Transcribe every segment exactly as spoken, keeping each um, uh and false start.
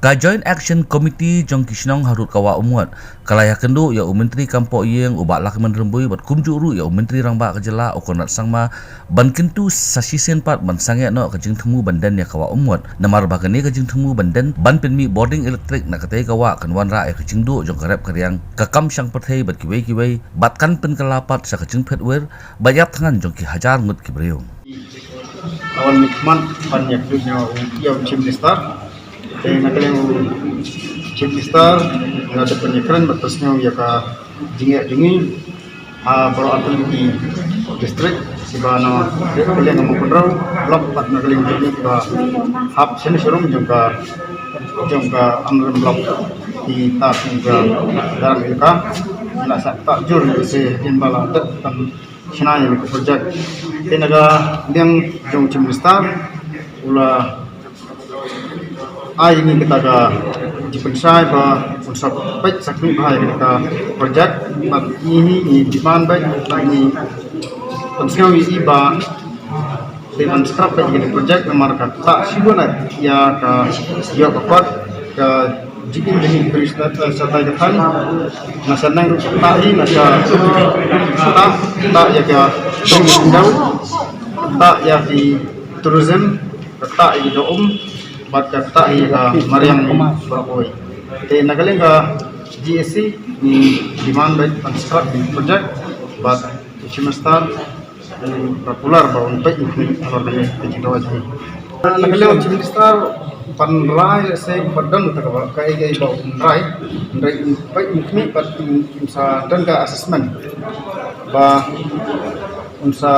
Ka Joint Action Committee jong ki shnong harud ka Wah Umngot ka la ïakynduh ïa u Myntri Kam Pohïing u Bah Lahkmen Rymbui bad kumjuh ruh ïa u Myntri Rangbah ka jylla u Conrad Sangma ban kyntu sa shisien pat ban sangeh noh ka jingthmu ban den ïa ka Wah Umngot, namar ba kane ka jingthmu ban den ban pynmih bording elektrik na katei ka wah kan wanrah ïa ka jingduh jong ka rep ka riang, ka kam shang pyrthei bad kiwei kiwei, bad kan pynkylla pat sha ka jingphet wir bad ïap thngan jong ki hajar ngut ki briew. Awan mih khmat ban ïakynduh ïa u, ïa u Chief Minister. Te na ka liang u Chief Minister nga dep ban ïakren bad pynsngew ïa ka jingeh jong ngi ha baroh artylli ki district, kiba na ka liang ka Mawkynrew block bad na ka liang jong ngi kiba hap shane sharum jong ka, jong ka Amlarem block, kita ki ka daram ïa ka la sah ta jur ïa se hadien ba la dep ban shna ïa ka project. Te na ka liang jong u Chief Minister u la ai ïa ngi kata ka jingpynshai ba un sa peit sa khmih bha ïa kata ka project. Bad ngi hi ngi demand bad ngi pynsngew ïa i ba dei ban scrap beit ïa kata ka project namar ka ktah shibun ïa ka, ïa ka kot, ka jingim jong ngi ki briew sha tai ka thaiñ. Na sha neng ruh ka ktah hi, na sha ktah, ktah ïa ka dong, ktah ïa ki tourism, ka ktah ïa ki doh um, bad ka ktah ïa ka mariang baroh kawei. Te na ka liang ka G A C ngi demand beit ban scrap ïa ka project bad u Chief Minister ba kular ba un peit un khmih halor kane ka jingdawa jong ngi. Na ka liang u Chief Minister ban rai lehse ba don kata kaba kaei kaei ba un rai, un rai un peit un khmih bad un sa don ka assessment ba un sa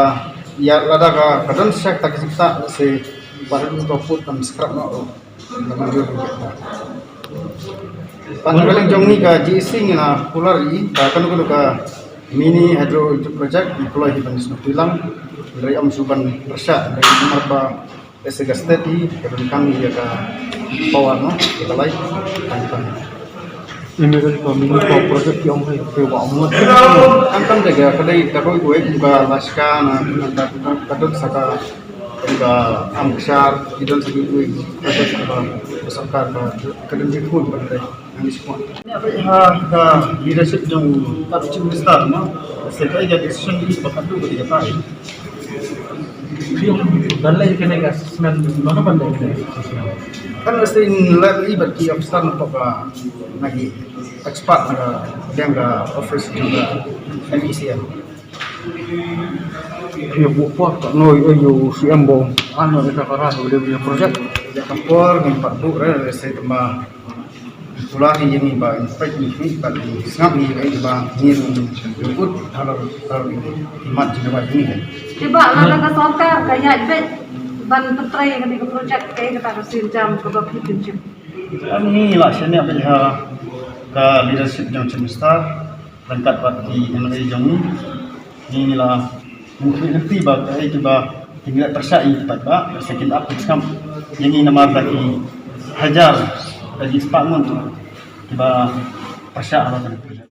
ïa lada ka, ka don sha kata ka jingktah lehse ba un put ban scrap noh ruh. Ban ka liang jong ngi ka G A C ngi la kular ïa i ba kano kano ka mini hydro project ngi kloi hi ban snoh ti lang. Hynrei ym shu ban pyrshah hynrei namar ba lehse ka state hi ka donkam ïa ka power noh, ïa ka light. Tang tang. Ini ka mini power project ki ong hi te wa mut. Tang tang te ka dei ka koi koi ka lashka na ka, ka, ka dot sa ka Ka am kshar ki don sa ki, ki project ba sorkar ba ka don ki thun ba dei nang support. Ni apa ha ka leadership jong ka Chief Minister ma se ka ya decision ni ba ka tu ka ta. Dan lai kane ka assessment mana ban dei kane ka assessment. Kan mesti lai ba ki officer na ba nagi expert na ka yang ka office jong ka M E C M. Ïa buh por ka noi ïa u C M ba ano ïa ka ran u dei ïa project. Ïa ka por ngi pat buh re se tama pula ngi ïa ngi ba inspect ngi ngi ba ngi sngap ngi ba ngi ba ngi ruh ngi kut halor halor ngi mat jingdawai ngi. Te ba lada ka sorkar ka ïaid beit ban pyntrei ïa kane ka project, kaei kata ka sienjam kaba phi pynshim? Ngi la shaniah beit ha ka leadership jong Chief Minister. Ryngkat bad ki M L A jong ngi, ngi la mynkhih lynti ba kaei kaba ki ngi la pyrshah ïa ki paidbah, sa kin ap ki sngap ïa ngi namar da ki hajar da ki spah ngut kiba pyrshah halor kane ka project.